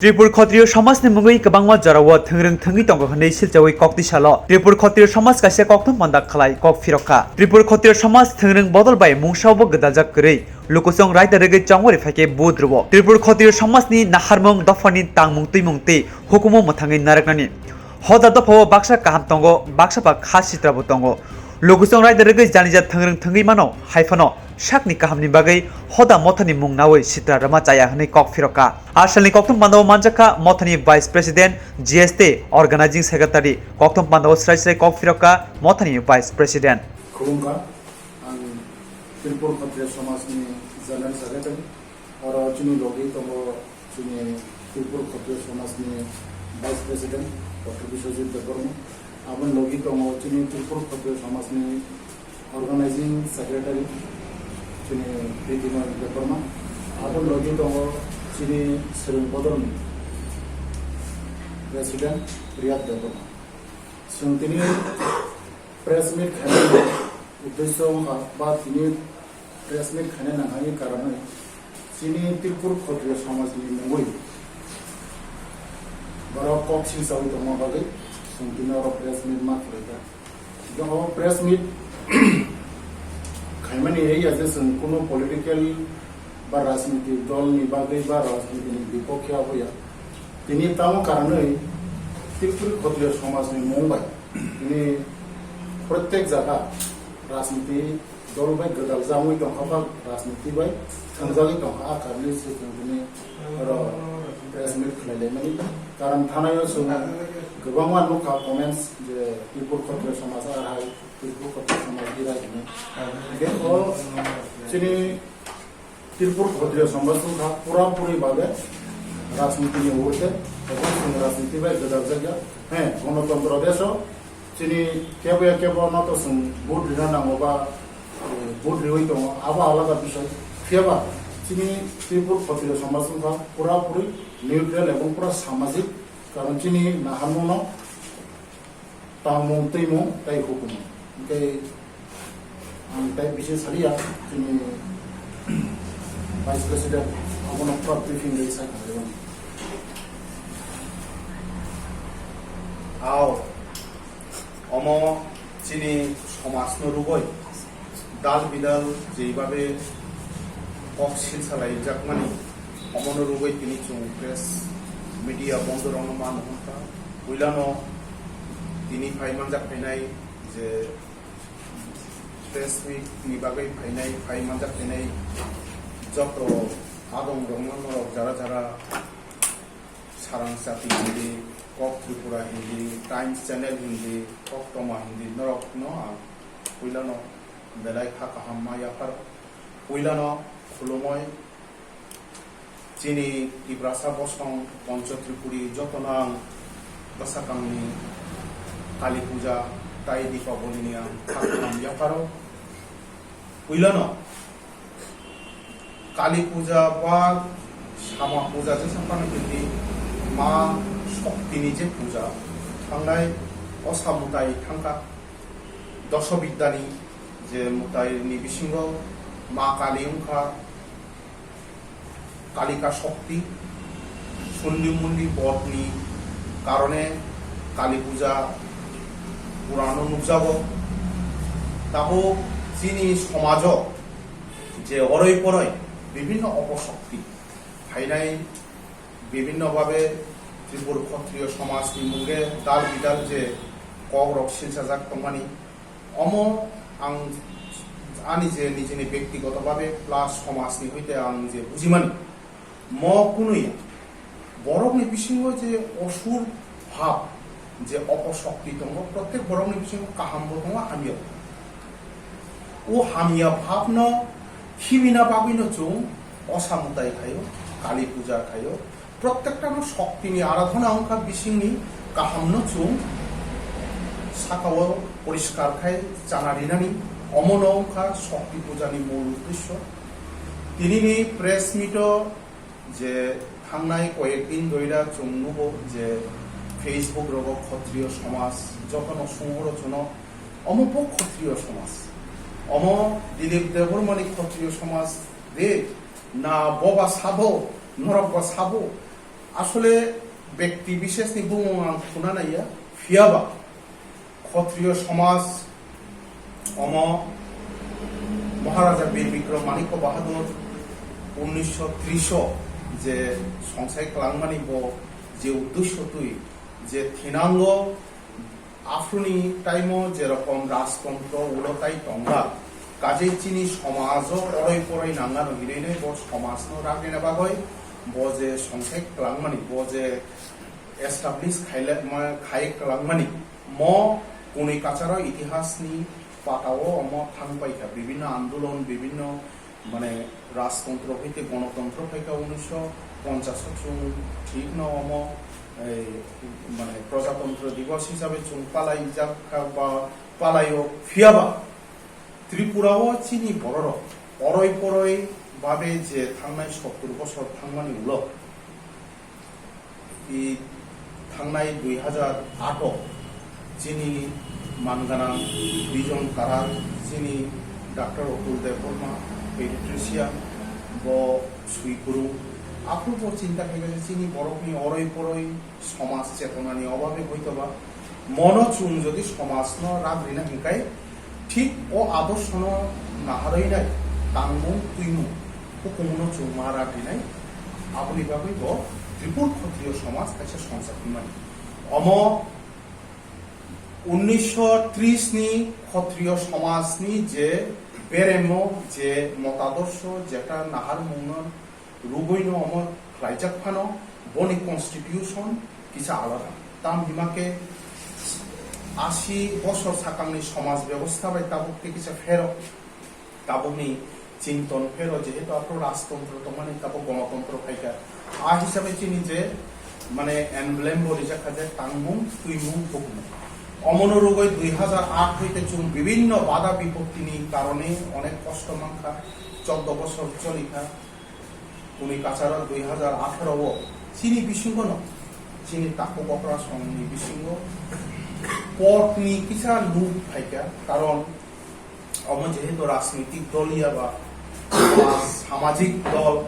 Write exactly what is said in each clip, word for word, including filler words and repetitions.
Tripur Khotriyo Samajni mungwi kwbangma jorao thwngrwng thwngwi tongo hwnwi silchawi koktwi salo. Tripur Khotriyo Samaj kaisa kokthum panda khlai kok phirokha. Tripur Khotriyo Samaj thwngrwng bodol bai mungsaobo gwdaljak kwrwi lukuchwng raida rwgwi chongori phaikhe budrubo. Tripur Khotriyo Samajni naharmung dophani tangmung twimung tei hukumu mwthangwi narwknani. Hoda dophao baksa kaham tongo, baksa ba kha sitrabo tongo. Lukuchwng raida rwgwi janija thwngrwng thwngwi mano, haiphano sakni kahamni bagwi hoda mothani mung nawi sitra rwma chaya hwnwi kok phirokha. A salni kokthum pandao manjakha mothani Vice President, G S T, Organizing Secretary, kokthum pandao srai srai kok phirokha mothani Vice President. Khulumkha, ang Tripur Khotriya Samajni General Secretary. Oro chini logi tongo chini Tripur Khotriya Samajni Vice President Doctor Biswajit Debbarma. Aboni logi tongo chini Tripur Khotriya Samajni Organizing Secretary chini Ridima Debbarma. Aboni logi tongo chini Swrwng Bodolni President Riyad Debbarma. Chwng tini press meet khainani uddesyo wngkha ba tini press meet khaina nangkha wngwi karonwi chini Tripur Khotriya Samajni mungwi borok kok silchawi tongma bagwi chwng tini oro press meet ma khlaikha. Hwnkhe o press meet khaimani ya je chwng kunu political ba rajniti dolni bagwi ba rajnitini bipokhe aboya. Tini tamo karonwi Tripuri Khotriya Samajni mung bai tini protek jaga rajniti dol bai gwdal jagwi tongkha ba rajniti bai thwngjagwi tongkha, a karwi se chwng tini oro press meet khlai laimani. Karon thanaio chwng kwbangma nukha comments je Tripur Khotriya Samaj ar hai, Tripur Khotriya Samaj irai hwnwi. Hwnkhe o chini Tripur Khotriya Samaj wngkha pura puri babe rajniti ni urde, ebong chwng rajniti bai gwdal jakya. He, Ganatantro desh o chini kebo ya kebo no to chwng vote rina nango ba, eh, vote riwi tongo, abo alada bisoi. Phiyaba chini Tripur Khotriya Samaj wngkha pura puri neutral ebong pura samajik, karon chini naharmung no tangmung, twimung tei hukumu. Hwnkhe ang tei bisi saliya, chini Vice President abono pura briefing rwi sai kha. Ao, omo chini somajno rwgwi dal bidal jeibabe kok silsa laijakmani, omono rwgwi tini chwng press media bondorokno mano hwnkha. Puilano tini phai manjak phainai je press meet ni bagwi phainai, phai manjak phainai joto adong rokno norok jara jara Sarang Chati hindi, Kok Tripura hindi, Times Channel hindi, Kok Toma hindi, norokno ang puilano belai kha kaham ma yaphar. Puilano khulumoi chini Tiprasa bosong Pancho Tripuri jotono ang bwsakangni Kali Puja tai Dipaboli ni ang kha kaham yapharo. Puilano Kali Puja ba Sama Puja jesa phano hindi ma Shokti ni je puja thangnai osa mutai thangkha. Doso Bidyani je mutai ni bisingo ma Kali wngkha Kalika Shokti, Sundi Mundi bodni karone Kali Puja purano nukjago. Tabuk chini somajo je oroi poroi bibhinno oposokti phainai, bibhinno bhabe Tripur Khotriyo somajni munge dal bidal je kokrok silchajak tongmani, omo ang ani je nijini bektigoto bhabe plus somajni hoite ang je bujimani, mo kunui borokni bisingo je osur bhab, je oposokti tongo, protek borokni bisingo kahambo tongo, hamya. O hamya bhabno khibina bagwino chwng osa mutai khaio, Kali Puja khaio, Prottektano Shoktini aradhona wngkha bisingni kahamno chwng sakao poriskar khai chana rinani, omono wngkha Shokti Pujani mul uddesyo. Tinini press meet-o je thangnai koyek din doira chwng nugo je Facebook rogo Khotriyo Somaj jotono sungoro chwngno omo bo Khotriyo Somaj. Omo Dilip Debbarmani Khotriyo Somaj de na boba sabo, norok ba sabo. Asole bekti bisheshni bumung ang khuna naiya, phiyaba Khotriyo somaj omo Maharaja Bir Bikram Manikya Bahadur unnisho tris o je songsai kwlangmani bo je uddesho twi je thinango Afruni time o jerokom rajtontro ulo tai tongkha, kajei chini somajo oroi poroi nangano hinwi bo somajno ragena bagoi bo je songsai kwlangmani, bo je establish khaile-, ma-, khai kwlangmani, mo kunui kacharo itihasni patao omo thangpaikha, bibinno andolon, bibinno mane rajtontro hoite gonotontro phaikha unnisho ponchas o chwng thikno omo, ei, mane projatontro divos hisabe chwng palaijak kha ba palaio, phiyaba Tripura o chini bororok oroi poroi babe je thangnai sottur bosor thangmani ulo I thangnai dui hajar aat o chini manganang Bijon Karak, chini Doctor Atul Debbarma, pediatrician, bo sui kwrwng. Aphuru bo chinta khaikha je chini borokni oroi poroi somaj chetonani obabe hoitoba mono chwng jodi somajno rak rina hinkhai thik o adorshono naharwi nai tangmung twimung hukumno chwng ma rak rinai, aboni bagwi bo Tripur Khotriyo somaj kaisa songchak hwnmani. Omo unnisho tris ni Khotriyo somajni je beremo je motadorsho jeta naharmungno rwgwino omo khlaijak phano boni constitution kisa alada. Tam hima khe asi bosor sakangni somaj bebostha bai tabuk tei kisa phero. Tabukni chinton phero, jehetu aphuru rajtontro tongmani, tabuk gonotontro phaikha. A hisabe chini je, mane, emblem bo rijak kha je tangmung, twimung, bukmung. Omono rwgwi dui hajar aat hoite chwng bibinno bada bipotini karone onek kosto mankha, choddo bosor cholikha. Kunui kacharo dui hajar atharo o chini bisingono, chini takhuk okra songni bisingo port ni kisa loop phaikha, karon omo jehetu rajnitik doliya ba, ba samajik dol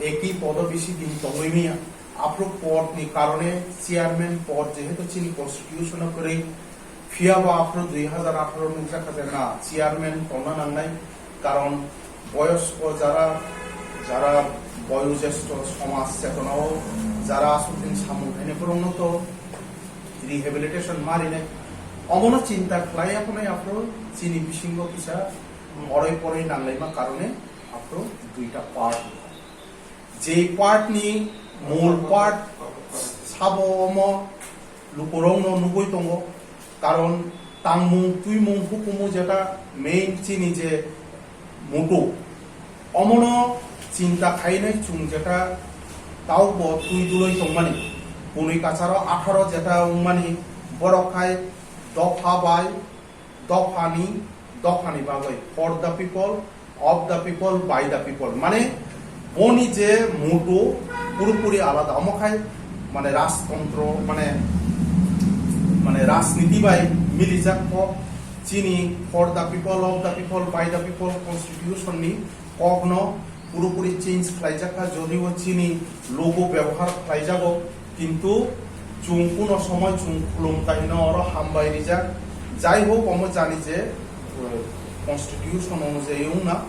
eki podo bisi din tongwi manya, aphuru port ni karone chairman port jehetu chini constitution o kwrwi, phiyaba aphuru dui hajar atharo nungjakha je na chairman tongna nangnai, karon boyosko jara, jara boyojestho somaj chetonao jara aswk din samung khainai borokno to rehabilitation ma rinai. Omono chinta khlai ya phano aphuru chini bisingo kisa oroi poroi nanglaima karone aphuru duita part. Je part ni mul part sabo omo lukurokno nugwi tongo, karon tangmung twimung hukumu jeta main chini je mutu, omono chinta khainai chwng jeta taubo twi duloi tongmani, kunui kacharo atharo jeta wngmani, borok khai dopha bai dophani, dophani bagwi for the people, of the people, by the people. Mane boni je mutu purupuri alada. Omo khai mane rajtontro, mane, mane rajniti bai milijak kok chini for the people, of the people, by the people constitution ni kokno purupuri change khlaijak kha, jodio chini logo bebohar khlaijago, kintu chwng kuno somoi chwng khulum kahino oro hambai rijak. Jai hok, omo jani je, eh, constitution onujayi wngna,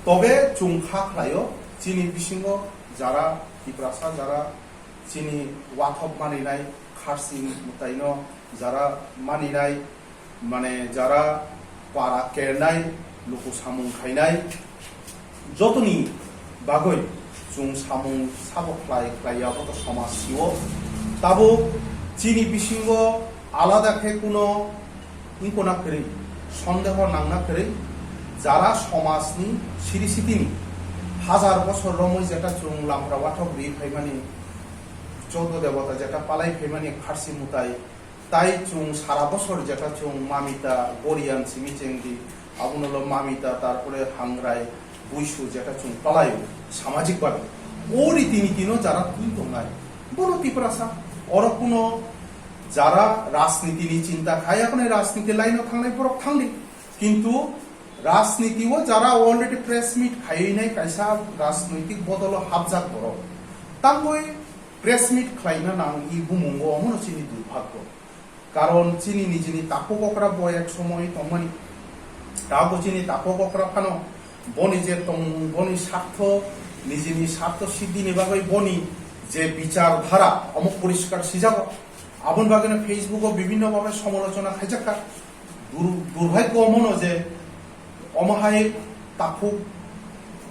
tobe chwng kha khlaio chini bisingo jara Tiprasa, jara chini wathok maninai kharsi mwtaino jara maninai, mane jara para kernai, luku samung khainai, jotoni bagwi chwng samung sabo khlai khlai ya, bo to somaj sio. Tabuk chini bisingo alada khe kuno wngkona kwrwi, sondeho nangna kwrwi, jara somajni siri sitini hajar bosor romwi jeta chwng lampra wathok ri phaimani, chodo debota jeta palai phaimani kharsi mwtai, tai chwng sara bosor jeta chwng mamita, goriyan simi chengdi, abono lo mamita, tarpore hangrai, buisu jeta chwng palai samajik bhabe. O riti nitino jara twi tongnai. Bono Tiprasa, oro kuno jara rajniti ni chinta khai, akhone rajniti line o thangnai borok thangdi. Kintu rajniti o jara already press meet khaiwi nai kaisa rajnoitik bodolo hapjak borok. Tangwi Press meet khlaina nang i bumungo omono chini durbhagyo. Karon chini nijini takhuk okra bo ek somoy tongmani. Tabuk chini takhuk okra phano boni je tong, boni sartho, nijini sartho siddhini bagwi boni je bichar dhara omo poriskar sijago. Aboni bagwino Facebook o bibhinno bhabe somolochona khaijakha. Dur-, durbhagyo omono je omo hai takhuk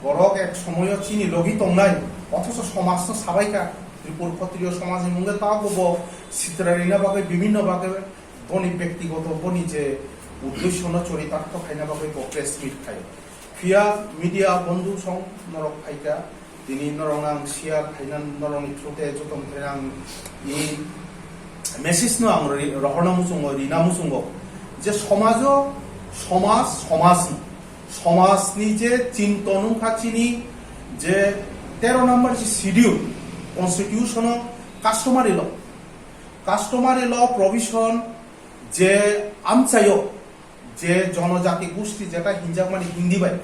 borok ek somoyo chini logi tongnai, othocho somajno sabaikha, Tripur Khotriyo somajni mungwi tabuk bo sitra rina bagwi bibhinno bagwi boni bektigoto boni je uddeshono choritartho khaina bagwi bo press meet khaio. Phiya media bondhu song norok phaikha, tini norok ang share khaina norokni through te joto mthai ang i message no ang ri-, rohorna muchungo, rina muchungo. Je somajo, somaj, somajni, somajni je chinton wngkha chini je tero number je schedule, constitution o customary law, customary law provision je amchaio, je jonojati gusti jeta hinjakmani Hindi bai,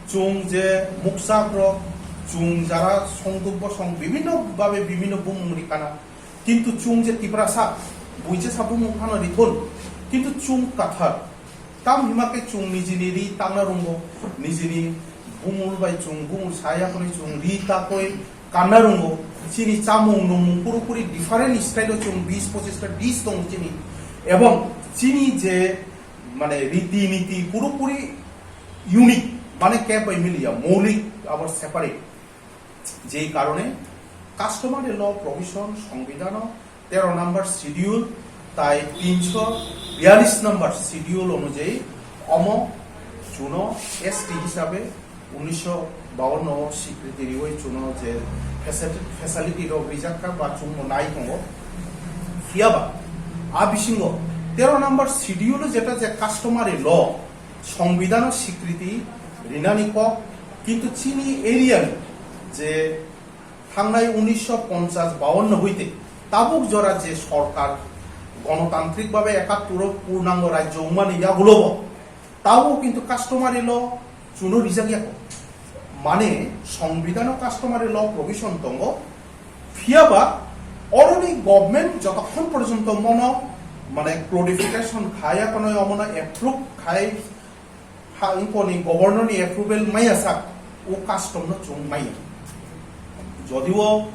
chwng je muksak rok, chwng jara songduk bosong bibhinno babe bibhinno bumung rikana, kintu chwng je Tiprasa, buichesa bumung phano rithun, kintu chwng kathar. Tam hima khe chwng nijini ri tangna rungo, nijini bumul bai chwng bumul saya khonwi chwng ri takoi kanna rungo, chini chamung nungmung purupuri different style o chwng bis pochista dish tongo chini, ebong chini je mane riti niti purupuri unique, mane kebo bai miliya, moulik abo separate. Jei karone customary law provision songbidhano tero number schedule tai tinsho biyalish number schedule onujayi omo chuno S T hisabe unisho bawanno o sikriti riwi chuno je facility, facility rok rijakha ba chwngno nai tongo. Phiyaba a bisingo tero number schedule jeta je customary law, songbidhano sikriti rinani kok, kintu chini area ni je thangnai unisho ponchas bawanno hoite tabuk jora je sorkar gonotantrik babe ekatturo purnango rajyo wngmani yagulobo tabuk kintu customary law chuno rijak yako. Mane songbidhano customary law provision tongo, phiyaba oroni government jotokhon porjonto mono mane codification khaya kono omono approve khai ha, wngkoni governor ni approval maya sak, o custom no chwng maya. Jodio,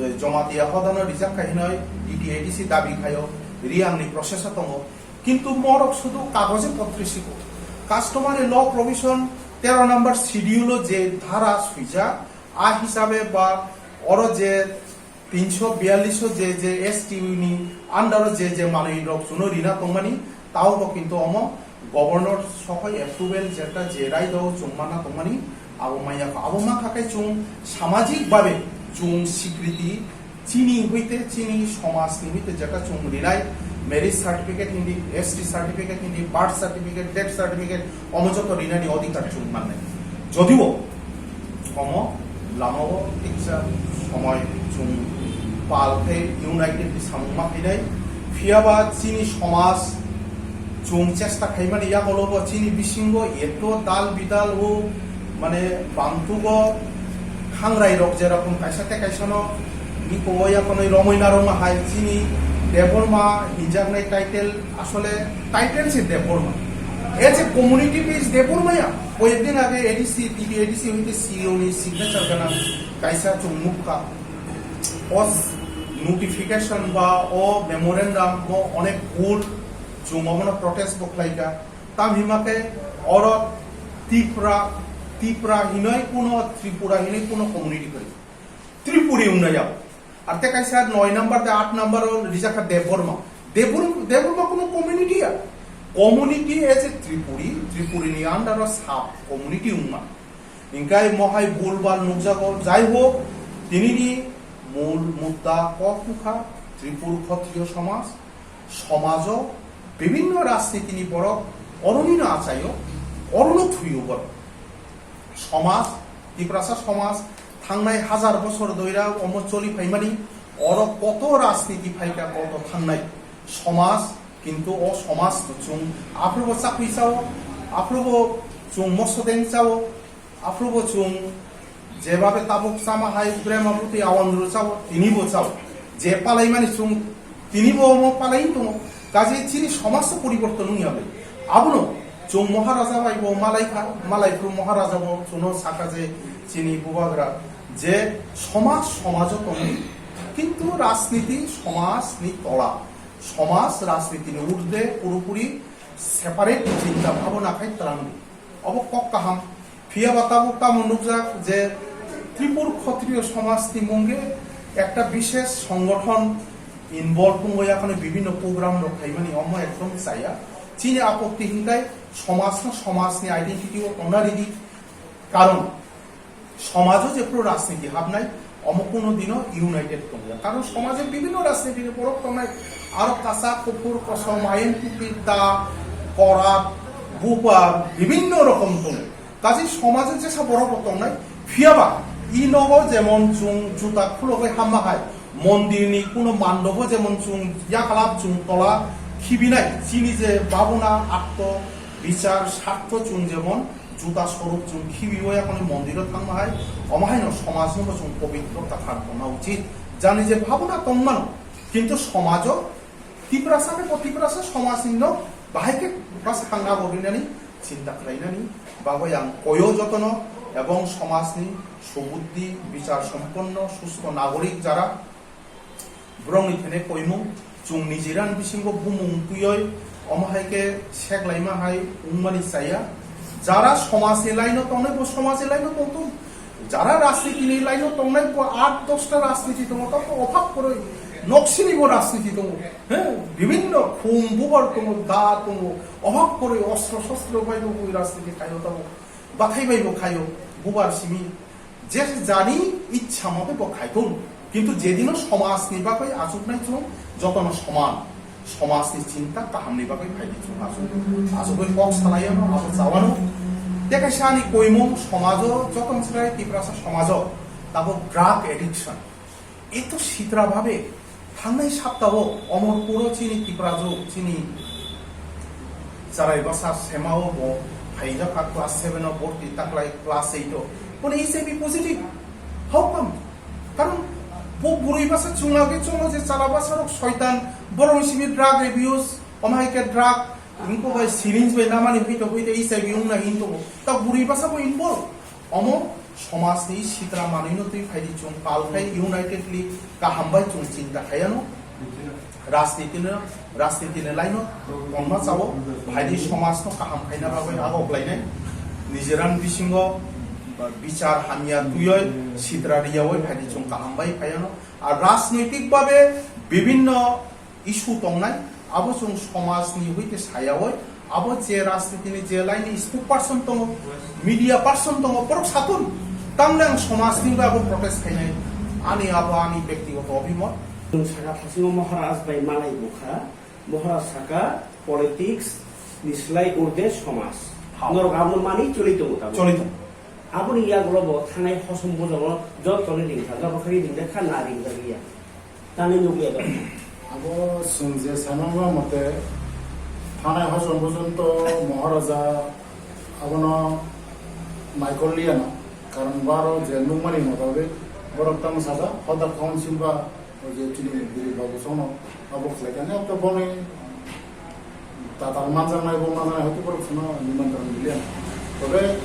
eh, Jamatia hodano rijak khai hinoi D T A D C dabi khayo, riyang ni process o tongo, kintu morok sudu kagoje potre siko. Customary law provision tero number schedule o je dhara suija, a hisabe ba oro je tinsho biyalish o je je S T ni under o je je manwi rok chuno rina tongmani, tao bo kintu omo governor sohoi approval jeta je rai do chwng manna tongmani abo maya kha. Abo ma kha kai chwng samajik babe chwng sikriti chini hoite chini somaj ni hoite jeta chwng rinai marriage certificate hindi, S T certificate hindi, birth certificate, death certificate, omo joto rinani odhikar chwng mannai. Jodio omo lamao tiksa somoi chwng pal khe united ni samung ma khainai, phiyaba chini somaj chwng chesta khaimani yagulobo chini bisingo eto dal bidal o mane bangtugo khangrai rok jerokom kaisa tei kaisa no biko o yakonoi romoi narwkma hai chini Debbarma hinjaknai title asole title se Debbarma. As a community based Debbarma ya. Koyekdin age A D C, T T A D C hoite C E O ni signature gana kaisa chwng nukha. O notification ba o memorandum o onek bhul chwng omono protest bo khlaikha. Tam hima khe oro Tipra, Tipra hinoi kuno Tripura hinoi kuno community kwrwi. Tripuri wngna yao. Ar te kaisa noi number de aat number o rijak kha Debbarma. Debur-, Debbarma kuno community ya. Community as a Tripuri, Tripuri ni under o sub community wngma. Hingkai mohai bulbal nukjago. Jai hok, tinini mul mudda kok wngkha Tripur Khotriyo somaj. Somajo bibhinno rajnitini borok oroni no achaio, orono thuio borok. Somaj, Tiprasa somaj thangnai hajar bosor doira omo choli phaimani, oro koto rajniti phaikha, koto thangnai somaj, kintu o somaj no chwng aphrubo chakwi chao, aphrubo chwng mosodeng chao, aphrubo chwng Jebabe tabuk chama hai Brahmaputi Awandru chao, tini bo chao. Je palaimani chwng tini bo omo palai tongo. Kaje chini somaj to poriborton wngya bai. Abono chwng Maharaja bai bo malai kha, malai phuru Maharaja bo chwngno saka je chini bubagra je somaj somajo tongo. Kintu rajniti somaj ni tola, somaj rajniti ni urdhwe purapuri separate chinta bhabna khai twlang. Obo kok kaham. Phiya ba tabuk tamo nukjak je Tripur Khotriyo somaj ni mungge ekta bishesh songothon involve wngwi akhano bibhinno program rok khaimani omo ekdom chaya. Chini apotti hinkai somaj no somaj ni identity o tongna ridi. Karon somajo jephru rajniti habnai, omo kuno dino united tongya. Karon somaje bibhinno rajniti ni borok tongnai, aro kasa, kuphur, kosom, I N P T, da, korat, bupar, bibhinno rokom tongo. Kaje somaje jesa borok bo tongnai, phiyaba i nogo jemon chwng juta khulogwi hamma hai, mondir ni kuno mandobo jemon chwng yaklap chwng tola khibinai, chini je babona atto bichar sartho chwng jemon juta swarup chwng khibiwi akhoni mondiro thangma hai, omo haino somajno bo chwng pobitro kathar tongna uchit. Jani je bhabna tongmano, kintu somajo Tiprasa khe bo Tiprasa somajni no bahai khe bwsakang abo rinani chinta khlainani bagwi ang koyo jotono ebong somajni subuddhi, bichar somponno, susto nagorik jara Borokni thene koimung, chwng nijiran bisingo bumung twiwi omo hai khe seklaima hai wngmani chaya. Jara somajni line-o tongnai bo somajni line-o tongthung. Jara rajnitini line-o tongnai bo aat dosta rajniti tongo, tamo ophak kwrwi noksini bo rajniti tongo. He, bibhinno khum bubar tongo, da tongo, ophak kwrwi ostro shostro bai bo bui rajniti khaio tamo. Bathai bai bo khaio, bubar simi. Je jani ichha mote bo khaithung, kintu jedino somajni bagwi achuknai chwng jotono soman, somajni chinta kahamni bagwi phaidi chwng achuk, achugwi kok salaiano, abo chawano. Tei kaisa ani koimung somajo, jotono chwrai Tiprasa somajo tabuk drug addiction. Eto sitra bhabe thangnai saptao Omorpuro chini Tiprajwk chini charai bwsa Semao bo phaijak kha class seven o bhorti taklai class eight o. Bono H I V positive. How come? Karon bo bwrwi bwsa chwng lagwi chongo je chala bwsarok soitan, borokni simi drug abuse, omo hai khe drug, wngkok bai syringe bai namani huito huito H I V wngna hintongo. Ta bwrwi bwsa bo involve. Omo somajni sitra manwino twi phaidi chwng pal khai unitedly kaham bai chwng chinta khaiano. Rajnitino, rajnitini laino tongma chao, phaidi somajno kaham khaina bagwi agok lainai. Nijiran bisingo bichar hamya twiwi sitra riyawi phaidi chwng kaham bai phaiano. Ar rajnitik babe bibhinno issue tongnai, abo chwng somajni hwite sayawi, abo je rajnitini je laini spokesperson tongo, media person tongo, borok sathun, tamle ang somajni bai abo protest khainai, ani abo ani bektigoto obhimot. Chwng saka thasingo Maharaj bai malai bukha, Maharaj saka politics ni slai urde somaj. Ha. Norok abono mani choli tongo tamo. Choli tongo. Aboni yagulo bo thanai hosom bujongno jottoni ringkha, joto khe ringkha na ringkha ya. Tani nukliya dok. Abo chwng je sanama mote, thanai hosom bojonto Maharaja abono naikolliya no, karon baro je nukmani motabik borok tamo sajak, hoda council ba o je chini Dilip Babu songno abo khlaikha, abo to boni tatal manjaknai, bo manjaknai, hoito borok sono nimantron dilia. Tobe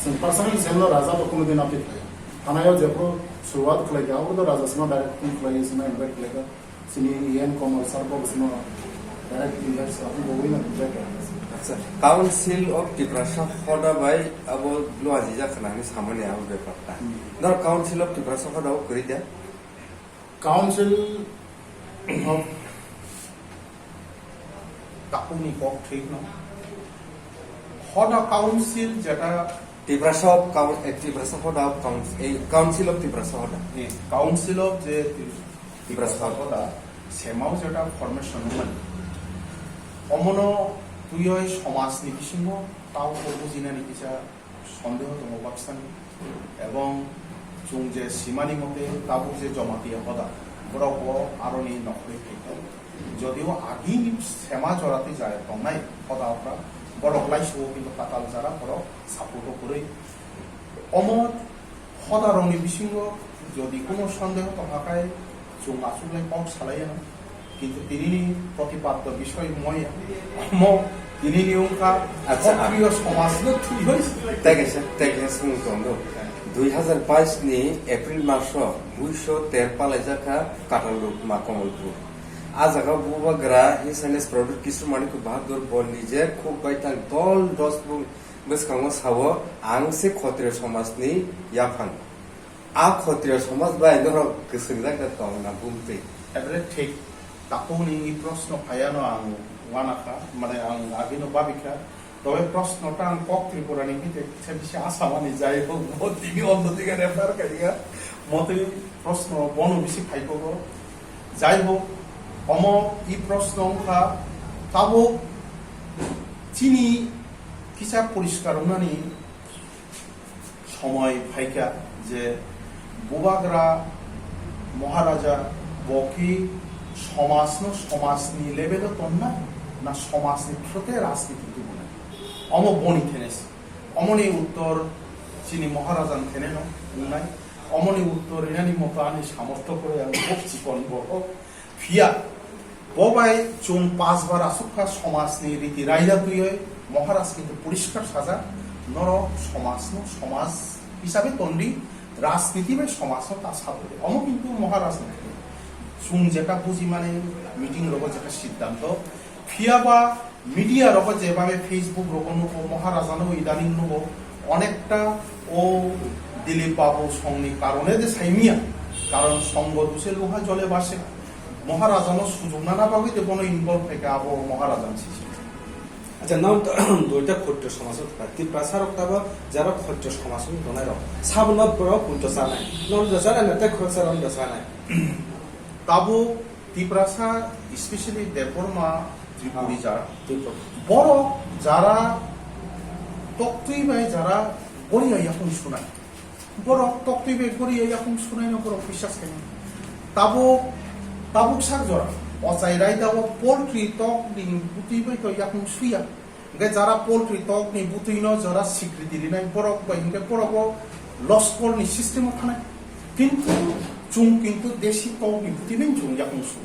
chwng personally selno raja bo kono din update khlaiya. Thanaio jephru suruat khlaikha, abo to raja sono direct phone khlaiwi sono invite khlaikha. Chini E N Kamal sir bo sono direct invite sa, bo wina invite khlaikha. Acha, Council of Tiprasa hoda bai abo luaji jakha nani samani abo bepar ta. Hmm. Nor Council of Tiprasa hoda o kwrwi da? Council of Takuni kok thik no. Hoda council jeta Tiprasa of Coun-, eh, Tiprasa hoda of Council, eh, Council of Tiprasa hoda. Eh, Council of je Ti-, Tiprasa Tiprasa hoda, semao jeta formation wngmani. Omono twiwi somajni bisingo tao ko bujinani kisa Sondeho tongo baksani, ebong chwng je simani mote tabuk je Jamatia hoda, borok bo aroni nokhorwi phaikha. Jodio agini sema joratwi jaya tongnai hoda okra, borok laisuo kintu katal jara borok support o kwrwi. Omo Hodarokni bisingo jodi kuno sondeho tongkha khe chwng achuklai kok salai ano, kintu tinini protipatto bisoy moya omo tinini wngkha Acha, ah. Khotrio somajno thwiwi. Tei kaisa, tei kaisa swngmung tongo. Dui hazar bais ni April maso buiso ter palaijak kha Katalrukma Komolpur. A jaga bubagra His Highness Pradyut Kishore Manikya Bahadur bo nije khuk bai thang dol dos bung bwskango sao, ang se Khotrio somajni yaphang. A Khotrio somaj bai norok kwswngjak da tong na bumtwi? Ebele thik. Takhukni i proshno phaiano ang uanakha, mane ang agino babikha. Tobe proshno ta ang kok Tripurani bide kisa bisi asamani jai hok, bo tini ondo dige refer kariya. Motwi proshno bono bisi phaikogo. Jai hok, omo i proshno wngkha, tabuk chini kisa poriskar wngnani somoi phaikha je bubagra Maharaja bo ki somajno somajni level o tonnai na somajni throte rajniti tubunai? Omo boni thenes. Omoni uttor chini Maharajan theneno wngnai. Omoni uttor rinani moto ani samortho kore ang boh chikon boh. Phiya, bo bai chwng pas bar aswk kha somajni riti raida twiwi Maharaj kintu poriskar sajak, norok somajno somaj hisabe tondi, rajniti bai somajno ta sabwi. Omo kintu Maharajni thani. Chwng jeta bujimani meeting rogo jeta siddhanto, phiya ba media rogo jebabe Facebook rogo nugo, Maharajano idaning nugo, onekta o Dilip Babu songni karone de saimiya, karon songbo duse luha jole base. Maharajano sujukna na bagwi de bono involve phaikha abo Maharajani sisi. Acha, non to duita Khotrio somaj o thwkha. Tiprasa rok tabo jara Khotrio somaj o tongnai rok. Sabono borok punto chanai. Non do chanai na tei khoroksa rom do chanai. Tabo Tiprasa, especially Debbarma Tripuri Ah, jara. Tripura. Borok jara toktwi bai jara goriya yakung sunai. Borok toktwi bai goriya yakung sunaino borok bisas khainai. Tabuk, tabuk sak jora. Ochai raida o poultry tokni butwi bai to yakung suya. Hingke jara poultry tokni butwino jara sikriti rinai borok bai hingke borok o loskorni system o thanai. Kintu chwng kintu desi tokni butwi bai chwng yakung su.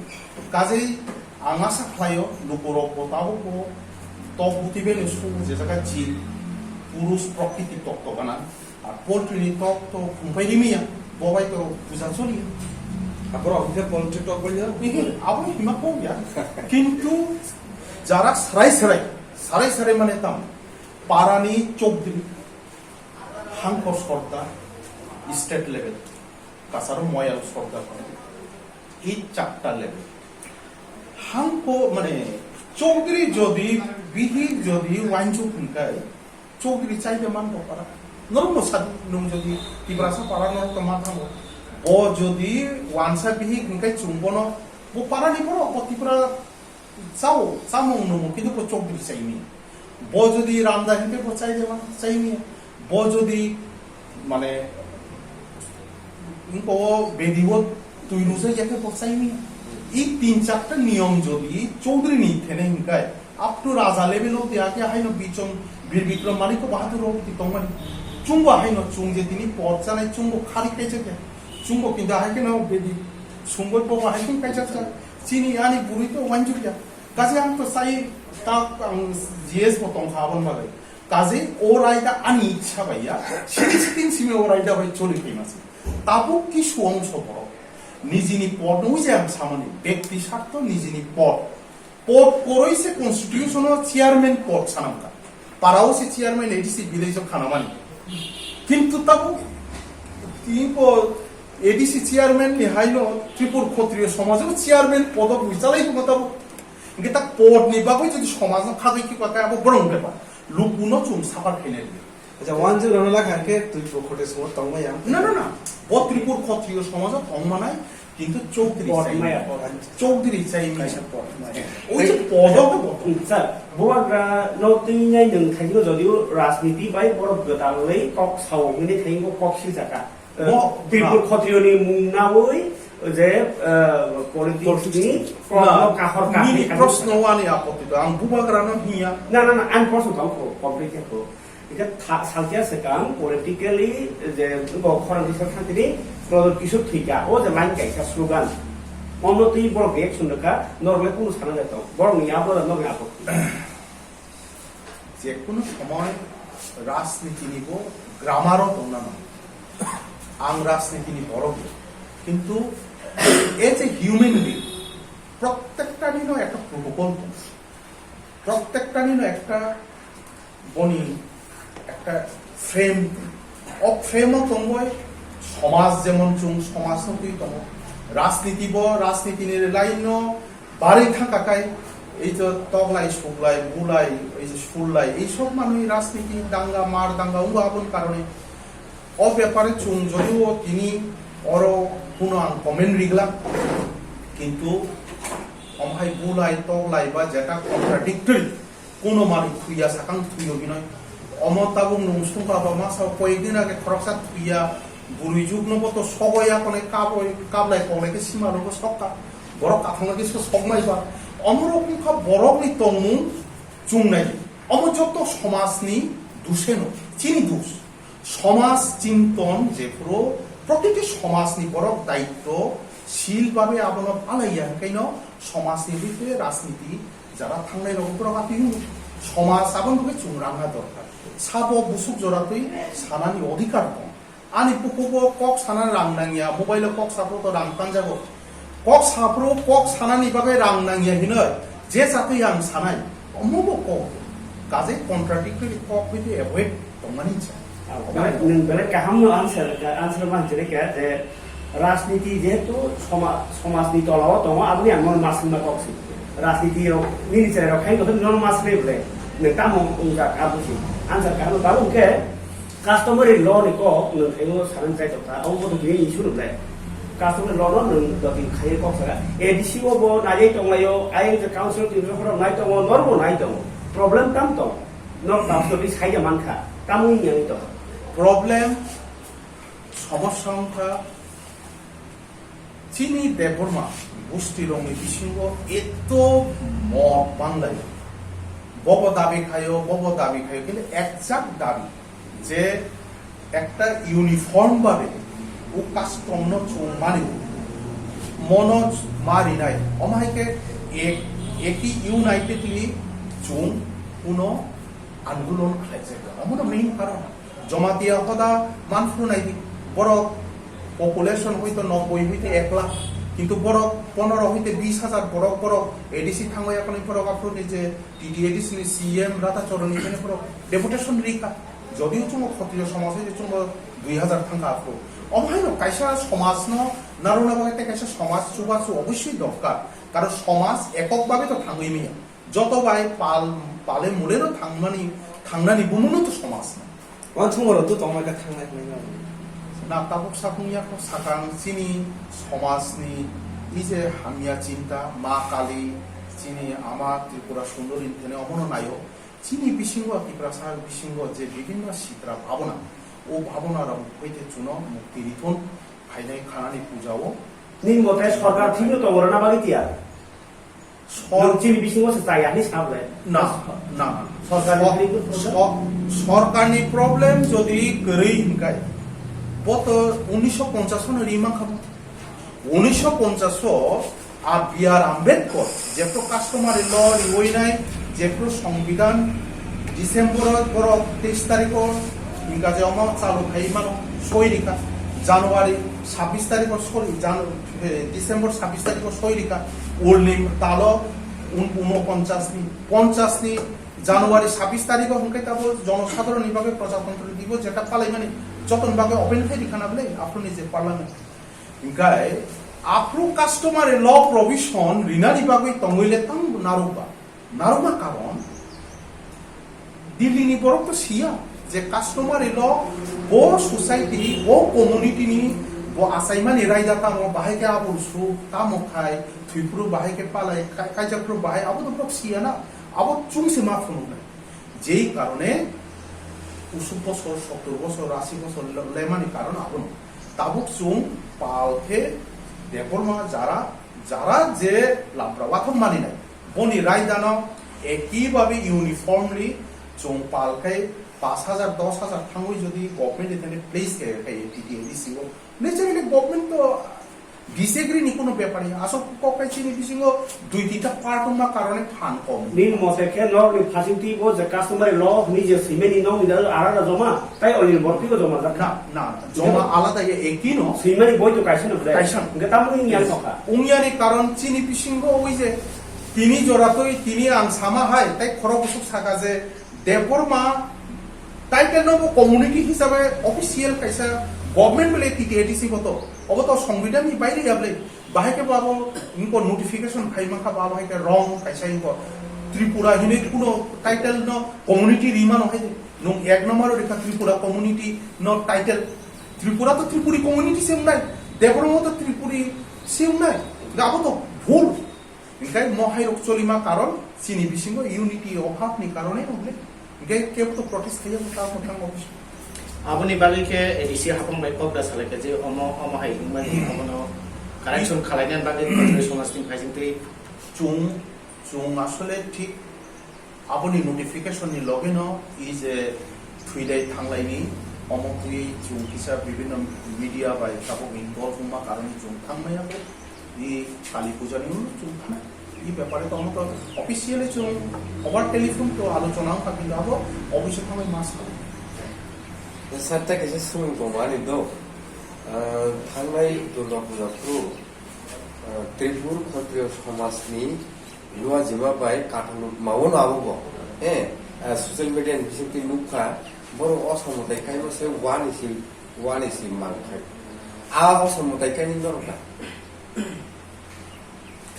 Kajei ang asa khlaio lukurok bo tabuk bo tok butwi bai no su je jaga jil purus prokriti tok tokana. Ar poultry ni tok to khumpai rimiya, bo bai to puja choli. Aborok hingke poultry tok bai ya? Ihi, abo hima kok ya. Kintu jara sarai sarai, sarai sarai mane tam, parani chokdri, hangko sordar, state level, kasaro moyal sordar, i chapter level. Hangko mane chokdri jodi, bihik jodi wanjuk hingkai, Chowdhury chaide man bo para. Norok no sa nung jodi Tiprasa para norok to ma thango. Bo jodi wansa bihik hingkai chwng bono bo para ni borok bo Tipra chao, chamung nungo kintu bo Chowdhury chaini. Bo jodi Ramda hingkai bo chaide man chaini. Bo jodi mane wngkha o bedi o twi rwjak ya khe bo chaini. I tin charta niyom jodi Chowdhury ni thene hingkai Up to Raja level o dia khe haino Bichon Bir Bikrom Manikya Bahadur rok ti tongmani. Chwngbo haino chwng je tini por chanai chwngbo khari kaijak ya. Chwngbo kintu hai kheno bedi sungbo bo hai kheno kaijak jak. Chini ani bwrwi to wanjur ya. Kaje ang to sai ta ang G S bo tong kha abon bagwi. Kaje o raida ani ichha bai ya. Sini sitin simi o raida bai choli phaima se. Tabuk kisu ongso borok. Nijini por no je ang samani. Bekti sarto nijini por. Port koroi se constitution o chairman port sanamkha. Para o se chairman A D C village o khanamani. Kintu tabo tini po A D C chairman ni haino Tripur Khotriyo somaj o chairman podok wi chalai tongma tabo. Hingke ta port ni bagwi jodi somaj no khagwi kipa kaya bo borong bepar. Luku no chum suffer khainai. Acha, wanjwk rwna lakha khe twi bo khote sungo tongma yang. Na, na, na. Bo Tripur Khotriyo somajo tongmanai, kintu Chowdhury Pot chai. Maya pot. Chowdhury chai maya. Kaisa pot maya. Oi je podo bo. Sir, bubagra no twi nai nung thangyo jodio rajniti bai borok gwdalwi kok sao hwnwi thangyo kok sijaka. Bo, Tripur ha. Khotriyoni mung nawi je, eh, politics ni Politics. Problem no kahor kahor nini kha. Proshno wani apotti do. Ang bubagra no hiya. Na, na, na, ang proshno tong kho, complete kho. Hingke tha-, salkhe swkang politically je bo khorang kisa thangtini Prodot Kishore thwikha, o je line kaisa slogan. Omno twi borok reaction rwkha, norok le kunu sana le tong. Borok ni abo norok ni abo. Jekunu somoy rajniti ni bo grammar o tongna nango. Ang rajniti ni borok bo. Kintu as a human being, prottekta ni no ekta protocol tongo. Prottekta ni no ekta boni ekta frame, o frame o tongoi somaj, jemon chwng somaj no twi tongo, rajniti bo, rajniti ni line no barwi thangkha kai, ei je toklai, suklai, bulai, ei je sullai, ei sob manwi rajniti danga, mar danga wngo, aboni karone o bepare chwng jodio tini oro kuno ang comment rigla, kintu omhai bulai, toklai ba jeta contradictory, kuno manwi thwiya sakang thwiyo hinoi. Omo tabuk nwng sungkha ba masa koyek din age khoroksa thwiya, bwrwi jukno bo to sogoya, konai kaboi, kablai koklai khe sima rogo sokka. Borok kathangna khe sok-, sokmai ba. Omo rok wngkha borokni tongmung chungnai. Omo joto somajni duseno, chini dus. Somaj chinton jephuru protiti somajni borok daitto sil babe abono palaiya, hwnkhaino somajni bwkhe rajniti jara thangnai rok borok atwi hwnwi. Somaj aboni bagwi chwng rangna dorkar. Sabo busuk jora twi sanani odhikar tong. Ani bukugo kok sana rang nangya, mobile o kok saphuru to rang tanjago. Kok saphuru kok sanani bagwi rang nangya hinoi, je chatwi ang sanai, omo bo kok. Kajai contradictory kok hwite avoid tongmani cha. Belai, nwng belai kaham no answer, answer man chini khe je rajniti jehetu soma-, somaj ni tola o tongo, aboni ang non mas ma kok si. Rajniti rok nini chwrai rok khai no non mas le belai. Nwng tamo wngjak abo si. Answer kaham no tabuk khe customary law ni kok nwng khaio sanan chai tongkha, abo bo tini issue rwkle. Customary law no nwng doti khaio kok saka. A D C o bo naiwi tonglaio, ayang je council ni rok nai tongo, norok bo nai tongo. Problem tam tong. Norok tam twi saija mankha. Tamo wngya wngwi tong. Problem, somosya wngkha. Chini Debbarma gustirokni bisingo eto mot banglai. Bobo dabi khaio, bobo dabi khaio, kintu exact dabi je ekta uniform babe o custom no chwng mani, mono ma rinai. Omo hai khe ek-, eki unitedly chwng uno andolon khlaijak. Omono main karon. Jamatia hoda manphru naidi. Borok population hoito nobboi hoite ek lakh. Kintu borok pondro hoite bis hajar borok, borok A D C thangwi akhoni borok aphuru ni je T T A D C ni C M Rata Choroni phene borok deputation rika. Jodio chungo khotiyo somaj hoite chungo dui hajar thangkha aphuru. Omo haino kaisa somaj no narwkna bagwi tei kaisa somaj chubachu obossoi dorkar. Karon somaj ekok babe to thangwi manya. Joto bai pal, pale mule no thangmani, thangnani bumo no to somaj no. Wansukmano to tongma khe thangnai hwnwi no. Na tabuk sakung yak sakang chini somaj ni ije hamya chinta, Ma Kali, chini ama Tripura Sundori ni thene omono nayo. Chini bisingo Tiprasa bisingo je bibhinno sitra bhabona, o bhabona rok hoite chuno mukti rithun phainai khanani puja o. Nini mote sorkar thikno tongo rwna bagwi tiya? Sor- Nwng chini bisingo se chaya hinwi sabo le. Na, na. Sorkarni Sor-, bini khe problem? Sor-, sorkarni problem jodi kwrwi hinkai, bo to unisho ponchash no ri mankha bo. Unisho ponchash o a B R Ambedkar jephru customary law riwi nai, jephru Songbidan December o borok teis tarikh o hinka je omo chalu khai mano soi rikha, January sabbish tarikh o soi, Janu-, eh, December sabbish tarikh o soi rikha, ulni talo un-, unoponchas ni, ponchas ni January sabbish tarikh o hwnkhe tabo jonosadharon ni bagwi, Prajatantro Dibo jeta palaimani jotoni bagwi open khai rikha na bwle aphuru ni je parliament. Hinkhe aphuru customary law provision rinani bagwi tongwi le tang narwkba. Narwkma karon Delhi ni borok to siya je customary law bo society, bo community ni bo achaimani raida tamo, bahai khe abul suk tamo khai, thwiphuru bahai khe palai, kai-, kaijakphuru bahai, abo to borok siya na, abo chwng se ma phunuknai. Jei karone usuk bosor, sottor bosor, asi bosor le-, lemani karon abono. Tabuk chwng pal khe Debbarma jara, jara je labra wathok maninai, boni raidano eki babe uniformly chwng pal khe Pash hajar, dos hajar thangwi jodi government ni thani place khe, khe T T A D C o, naturally government to disagree ni kuno bepar ya. Asok kok kai chini bisingo dui tinta part wngma karone phan kom. Nini mote khe nok ni facility bo je customary law ni je cement ni nok ni da ara da joma, tai Anil Borpi go joma jak. Na, na, joma alada ya eki no. Cement ni boi to kaisa no bwlai. Kaisa. Hwnkhe tamo wngya ni tokha. Wngya ni karon chini bisingo oi je tini jora toi tini ang sama hai, tai khorok busuk saka je Debbarma title no bo community hisabe official kaisa government bele T T A D C bo to. Obo to songbidhan ni baire ya bele. Bahai khe bo abo inko notification phai mankha bo abo hai khe wrong kaisa inko. Tripura hinwi kuno title no community rimano hai nung ek number o rikha Tripura community no title. Tripura to Tripuri community se wngnai. Debbarma to Tripuri se wngnai. Ga abo to bhul. Hingke mo hai rok cholima karon chini bisingo unity obhab ni karone wngle. Hingke kebo to protest khaiya ta mo thang office. Aboni bagwi khe A D C hapung bai kok da salai khe je omo, omo hai wngmani omono correction khalaina bagwi Khatri somaj ni phaising twi. Chung, chung asole thik aboni notification ni loge no i je thwilai thanglai ni omo twi chung kisa bibinno media bai tabuk involve wngma karone chung thangmaya bo. I Kali Puja ni ulo chung thana. I bepare to amotw officially chung over telephone to alochona wngkha kintu abo office o thangwi ma sala. Sir, ta kaisa swngmung tongmani do. Ah, thangnai Durga Puja phuru, ah, Tripur Khatriyo Somaj ni luajima bai kathalo maono abo bo. Eh, ah, social media ni bisingtwi nukha, borok osamwtai kaima se wani se, wani se mangkhai. A osamwtai kaini norok da.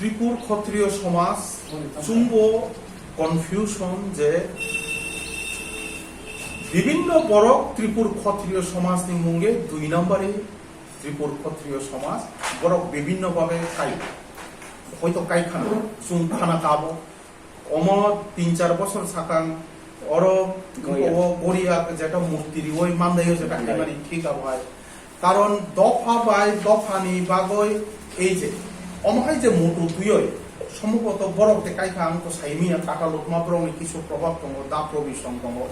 Tripur Khatriyo Somaj chwngbo confusion je bibinno borok Tripur Khatriyo Somaj ni munge dui nambari Tripur Khatriyo Somaj borok bibinno bhabe kai. Hoito kai khana, chwng khana kabo. Omo tin char bosor sakang oro Goya. O Goria jeta murti rioi mandaio jeta Goya. Khaimani thik abo hai. Karon dopha bai dophani bagoi ei je omo hai je mutu tuioi somboboto borok de kaikha ang to saimiya kata lukma borokni kisu probab tongo, da probisong tongo.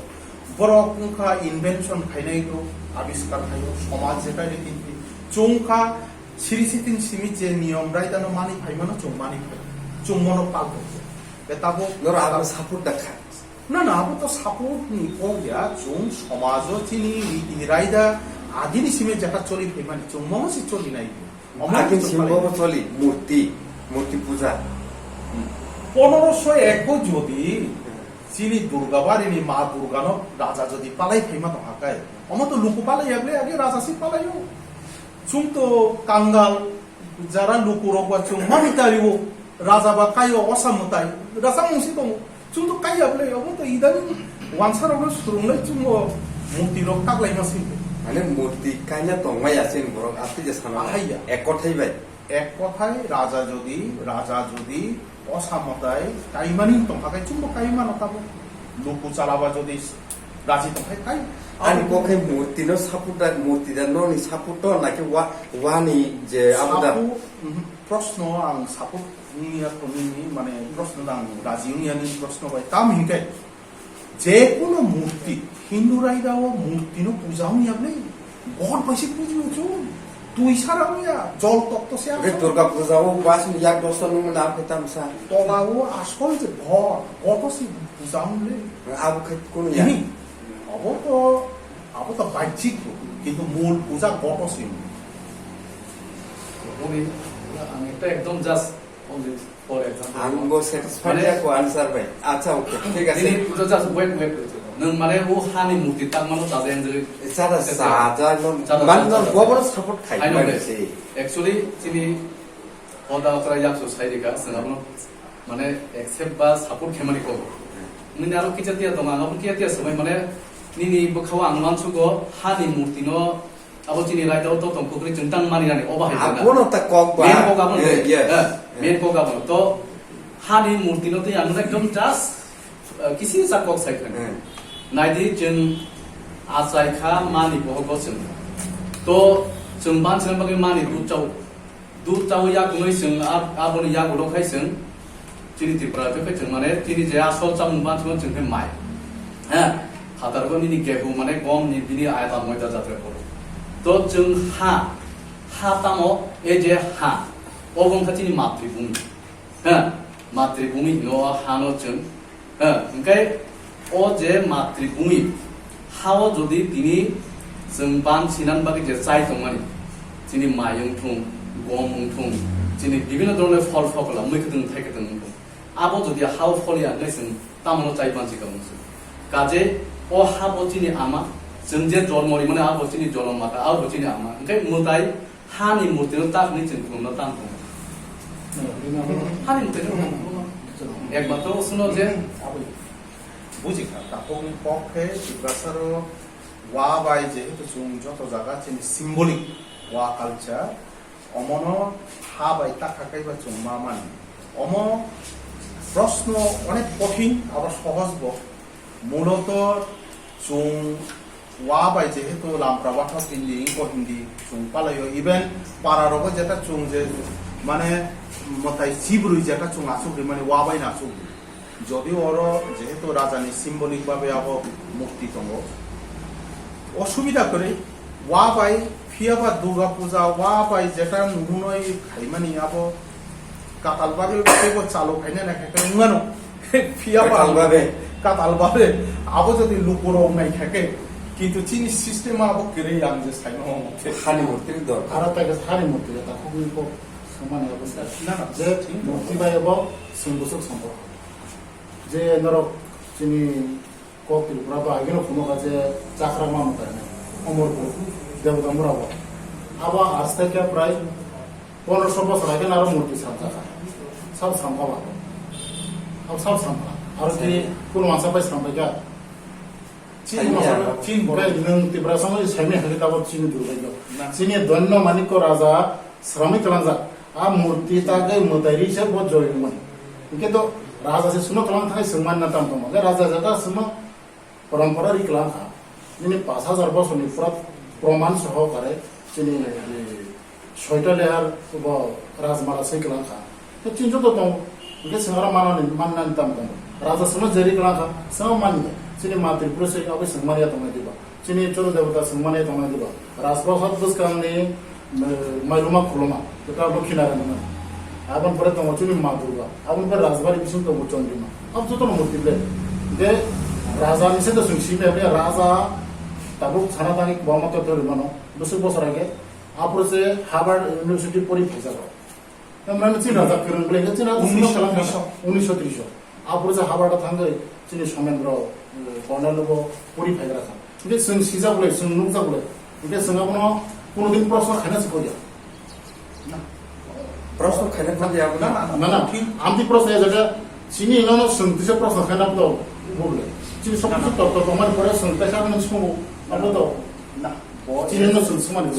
Borok wngkha invention khainai to abiskar khaio somaj jeta de kinti chungkha siri sitin simi je niyom raidano mani phaimano chung mani phai. Chung mono palto. Be tabuk Noro abo support da kha. Na, na, abo to support ni kok ya, chwng somajo chini riti raida agini simi jaka choli phaimani, chwng mono si choli nai. Omo Agin chwng simi palai. Bobo choli, murti, murti puja. Ponorosho eko jodi chini Durga bari ni ma Durga no raja jodi palai phaima to hakai. Omo to luku palai yagle age raja si palai yo. Chwng to kangal, jara lukurok ba chwng mani tario, raja ba kaio osa mwtai, rasa mungsi tongo. Chwng to kaiya bwle, obo to idani wansarokno swrwnglai chwngbo murtirok taklaima swi. Mane murti kaina tongmaya chini borok aswk je sana. Ahaiya. Ek kothai bai. Ek kothai raja jodi, raja jodi osa mwtai kaimani tongkha khe chwngbo kaimano tabo. Luku chalaba jodi raji tongkha kai. Ani kok khe murti no support da, murti da noni support to na khe wa, wani je abo da. Sapu, mhm, proshno ang support wngya to nini, mane proshno da ang raji wngya nini proshno bai. Tam hinkhe je kono murti, Hindu raida o murti no puja wngya bwle. God bai se puji o chwng. Twi sara wngya, jol tokto se asol. Durga puja o bas ni yak dosta nung na khe tamsa. Tola o asol je God, God o se puja wng le. Abo khe kono ya. Ini, abo to, abo to baichik, kintu mul puja God o se. Uni, ang ekta ekdom just only for example. Ang bo satisfied mane ya ko answer bai. Acha, okay, thik ase. Ini puja just wait, wait, wait. Nwng mane o hani murti tangmano chaja enjoli. Chada chaja, chaja, no, chaja, man, no, chaja. Gobor support khai, I know mane that. Sei. Actually, chini hoda okra yakso sai dika, sengabno mane accept ba support khe mani ko. Nini aro kicha tiya tonga, abo kiya tiya samai mane nini bwkhao ang mansugo hani murti no abo chini raida o to tong kukri chwng tang mani rani obo hai jana. Abono ta kok ba. Main kok abono. Eh, yes. Eh, main kok abono. To hani murti no to yang ekdom just, eh, kisi sa kok sai khan. Hmm. Naidi chwng achai kha mani boho go chwng. To chwng ban chwng bagwi mani dud chao. Dud chao yak nui chwng ab-, aboni yak ulo khai chwng. Chini Tripura to khai chwng mane chini je asol chamung ban chwng chwng khai mai. Ha. Phatargo nini kehu mane gom ni bini ayata moita jatre poro. To chwng ha, ha tamo, e je ha, obo wngkha chini matribhumi. Ha, matribhumi hino o hano chwng. Ha, hwnkhe o je matribhumi, hao jodi tini chwng ban sinan bagwi je chai tongmani, chini mai wngthung, gom wngthung, chini bibhinno dhoronor phol phokola, mui kwthwng thai kwthwng wngthung. Abo jodi hao pholiya hwnwi chwng tamno chai pansi ka mungsu. Kaje o ha bo chini ama, chwng je jormo rimani abo chini jonom mata, abo chini ama. Hwnkhe mwtai hani murtino tak hwnwi chwng khulumno tang tongo. Hani murtino ekmatro o suno je Bujikha, takhukni kok khe Tiprasaro wa bai jehetu chwng joto jaga chini symbolic wa culture, omono ha bai takha kaiba chwng ma mani. Omo proshno onek kothin, abo sohoj bo. Muloto chwng wa bai jehetu lampra bathok hindi, ingko hindi chwng palaio, even para rogo jeta chwng je mane mwtai chibrwi jeta chwng achukdi mani wa bai no achukdi. Jodi oro jehetu rajani symbolic babe abo murti tongo, osubida kwrwi wa bai, phiya ba Durga Puja wa bai jeta nuhunoi khaimani abo katal babe teibo chalu khaina naikha khe wngmano. Phiya ba Katal babe. Katal babe abo jodi lukurok naikha khe, kintu chini system abo kwrwi ang je saimano. Hani murti ni dor. Aro tai khe hani murti ta khugwi ko samani abo sa. Na, na, Je thik. Murti bai abo sung busuk sambo. Je norok chini kok Tripura ba agino phunukha je Chakra ma mwtai nai. Omorpur, Debota Mura bo. Abo aste khe prai pondroso bosor agino aro murti samjakha. Sab samkha ba. Abo sab samkha. Aro tini kuno mansa bai sampai kha. Chini Saimya. Masa, chini borai nwng Tiprasa no saimya hwnwi tabok chini durbai no. Na. Chini Dhanyo Manikya Raja sramwi kwlangjak. A murti tagwi mwtai ri se bo joy wngmani. Hwnkhe to raja se suno kwlang thai swngmani na tam tongma. Hwnkhe raja jata swngma parampara ri kwlang kha. Nini pash hajar bosorni pura proman sohokare chini, eh, soita lehar bo rajmara se kwlang kha. To chini joto tong, hwnkhe swng aro manani, mannani tam tong. Raja swngma jeri kwlang kha, swngma mani. Chini ma Tripura se abo swngmani ya tongnai diba. Chini Choro Debota swngmani tongnai diba. Rajprasad bwskangni, eh, mailuma khuluma, jeta Lokhi Narayan hwnwi. Aboni pore tongo chini Ma Durga. Aboni pore rajbari bising tongo Chondima. Abo jotono murti ble. De raja ni se to swng simi able raja tabuk sana tangwi kwbangma to tori mano. Bwswk bosor age. Aphuru se Harvard University pori phaijak rok. Tamrani chini raja kwrwng ble, chini raja Unisho swngma trisho. Unisho trisho. Aphuru se Harvard-o thangwi chini Somendro, eh, Cornell bo pori phaigra kha. Hwnkhe chwng sijak le, chwng nukjak le. Hwnkhe chwng abono kuno din proshno khaina se koriya. Proshno khaina koriya abono? Na, na, na. Amtwi proshno ya jaga chini nono chwng tisa proshno khaina bo bole. Chini sob kichu tor tor tongmani pore chwng tesa abono chwngbo. Abo to. Na. Chini no chwng swngmani.